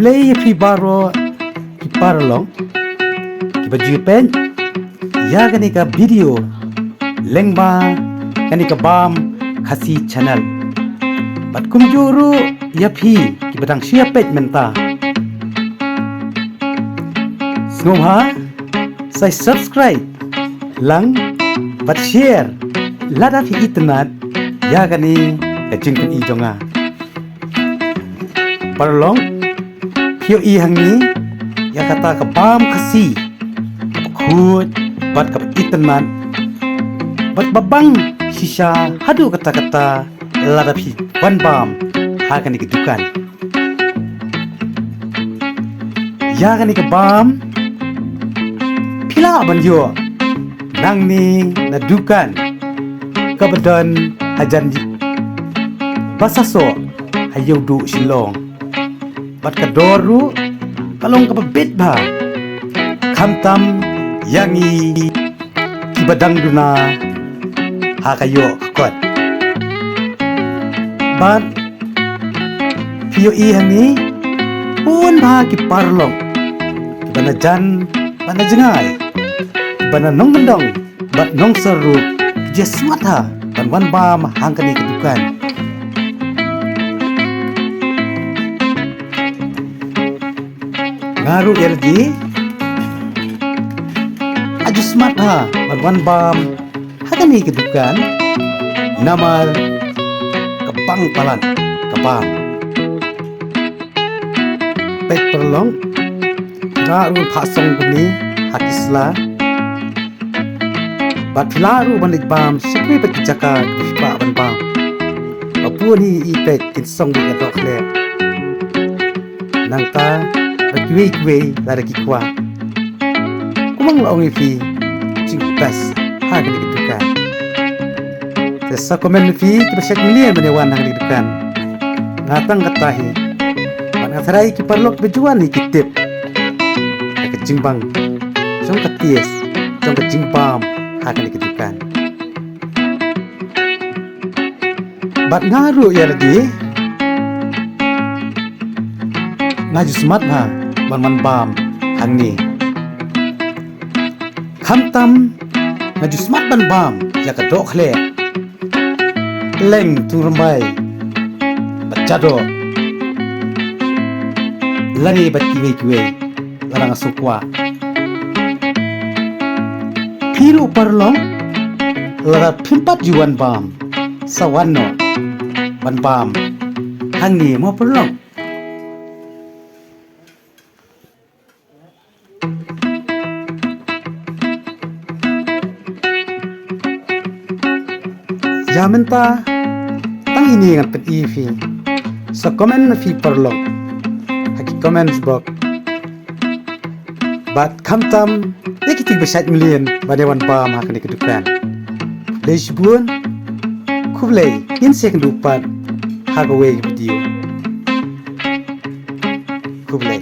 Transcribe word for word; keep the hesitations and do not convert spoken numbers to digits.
Khublei ïa phi baroh ki paralok kiba ju peit ïa kane ka video lyngba kane ka Bam Khasi Channel. Bad kumjuh ruh ïa phi kiba dang shu ïa peit mynta, sngewbha sa subscribe lang bad share lada phi itynnad ïa kane ka jingpyni jong nga. Paralok, phi ïohi hangne ïa kata ka bam Khasi kaba khuid bad kaba itynnad bad ba bang shisha haduh katta-katta lada phi wan bam ha kane ka dukan. Ïa kane ka bam phi lah ban ïoh nangne na dukan kaba don hajan Basasoh ha Ïewduh Shillong. Bad ka dor ruh ka long kaba bit bha, khamtam ïa ngi kiba dang duna ha ka ïoh ka kot. Bad phi ïohi hangne bun bha ki paralok kiba na jan bad na jngai, kiba na nongkyndong bad nongsor ruh ki ju smat ha ban wan bam ha kane ka dukan. Nga ruh ïa lade nga ju smat ha ban wan bam ha kane ka dukan namar ka bang palat ka bam. Peit paralok, nga ruh phah song kumne ha ki sla. Bad phi lah ruh ban leit bam sha kiwei pat ki jaka kiba phi kwah ban bam. Ba bun hi i peit kin song beit ïa ka dohkhleh. Nangta ba kiwei kiwei lada ki kwah, kumba nga la ong ïa phi, jing best ha kane ka dukan. Te sa comment ïa phi kiba shait mlien ban ïa wan ha kane ka dukan. Nga tang kata hi. Bad nga tharai ki paralok ba ju wan hi ki tip ïa ka jingbang jong ka taste jong ka jingbam ha kane ka dukan. Bad nga ruh ïa lade nga ju smat ha ban wan bam hangne. Khamtam nga ju smat ban bam ïa ka dohkhleh, leng, thungrymbai bad jadoh, lane bad kiwei kiwei lada nga sngewkwah. Phi ruh paralok lada phim pat ju wan bam, sa wan noh ban bam hangne mo paralok. Ïa mynta tang ine ngan pyni ïa phi. Sa comment ma phi paralok ha ki comments box. Bad khamtam ïa kito kiba shait mlien ban ïa wan bam ha kane ka dukan. Khublei shibun. Khublei, ngin sa ïakynduh pat ha kawei ka video. Khublei.